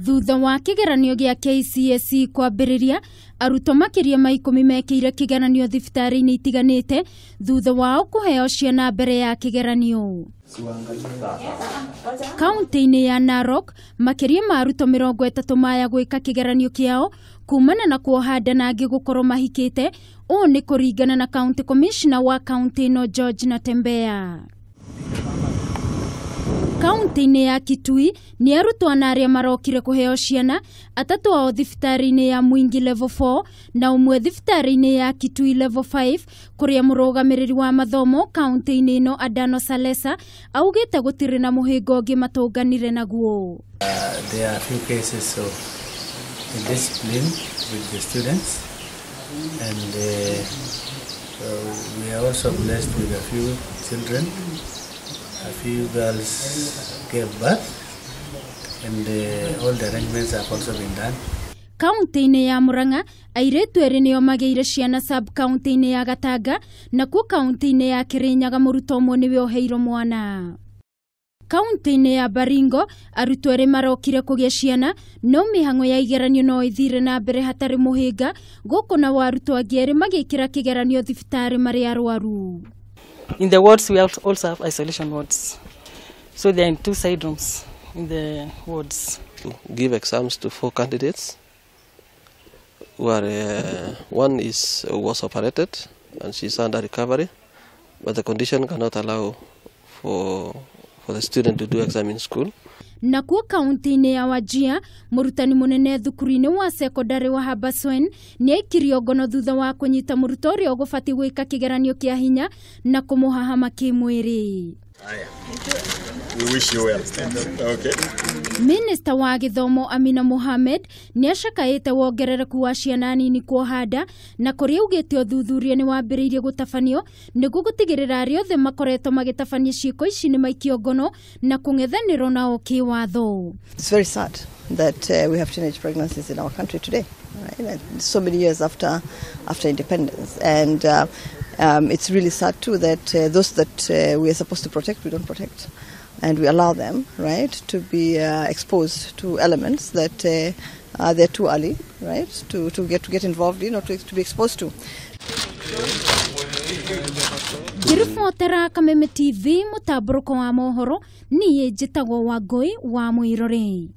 Thutha wa kĩgeranio gĩa KCSE kwambĩrĩria, arutwo makĩria ma 10 mekĩire kĩgeranio thibitarĩ-inĩ itiganĩte thutha wao kũheo ciana mbere ya kĩgeranio. Kaunti-inĩ ya Narok, makĩria ma arutwo 30 maya gwĩka kĩgeranio kĩao kumana na kuoha nda na angĩ gũkorwo mahikĩte. Ũũ nĩ kũringana na County Commissioner wa kaunti ĩno George Natembeya. Kaunti-inĩ ya Kitui nĩ arutwo ana arĩa marokire kũheo ciana, atatũ ao thibitarĩ-inĩ ya Mwingi level 4 na ũmwe thibitarĩ-inĩ ya Kitui level 5, kũrĩa mũrũgamĩrĩri wa mathomo kaunti-inĩ ĩno Adano Salesa augĩte gũtirĩ na mũhĩnga ũngĩ matũnganire naguo. There are few cases of indiscipline with the students, and we are also blessed with a few children. A few girls gave birth, and all the arrangements have also been done. Kaunti-inĩ ya Murang'a, airĩtu erĩ nĩo magĩire ciana sub kaunti-inĩ ya Gatanga, nakuo kaunti-inĩ ya Kirinyaga mũrutwo ũmwe nĩwe ũheirwo mwana. Kaunti-inĩ ya Baringo, arutwo erĩ marokire kũgĩa ciana, no mĩhang'o ya igeranio no ĩthire na mbere hatarĩ mũhĩnga, gũkũ nao arutwo angĩ erĩ magĩkĩra kĩgeranio thibitarĩ marĩ arwaru. In the wards, we also have isolation wards. So they are in 2 side rooms in the wards. Give exams to 4 candidates. Who are, one was operated and she's under recovery, but the condition cannot allow for the student to do exam in school. Nakuo kaunti-inĩ ya Wajir, mũrutani mũnene thukuru-inĩ wa sekondari wa Habaswein nĩ aikirio ngono thutha wa kũnyita mũrutwo ũrĩa ũgũbatiĩ gwĩka kĩgeranio kĩa hinya na kũmũhahama kĩmwĩrĩ. We wish you well. Okay. Minister wa gĩthomo Amina Mohamed nĩ acakaĩte wongerereku wa ciana nini kuoha nda, na kũrĩa augĩte ũthuthuria nĩ wambĩrĩirie gũtabanio nĩguo gũtigĩrĩra arĩa othe makoretwo magĩtabania ciĩko ici nĩ maikio ngono na kũng'ethanĩrwo nao kĩwatho. It's very sad that we have teenage pregnancies in our country today, right? And so many years after independence, and it's really sad too that those that we are supposed to protect, we don't protect. And we allow them, right, to be exposed to elements that they're too early, right, to get involved in or to be exposed to. Ngĩribotera Kameme TV mũtambũrũko wa mohoro, niĩ njĩtagwo Wangũi wa Mũirũrĩ.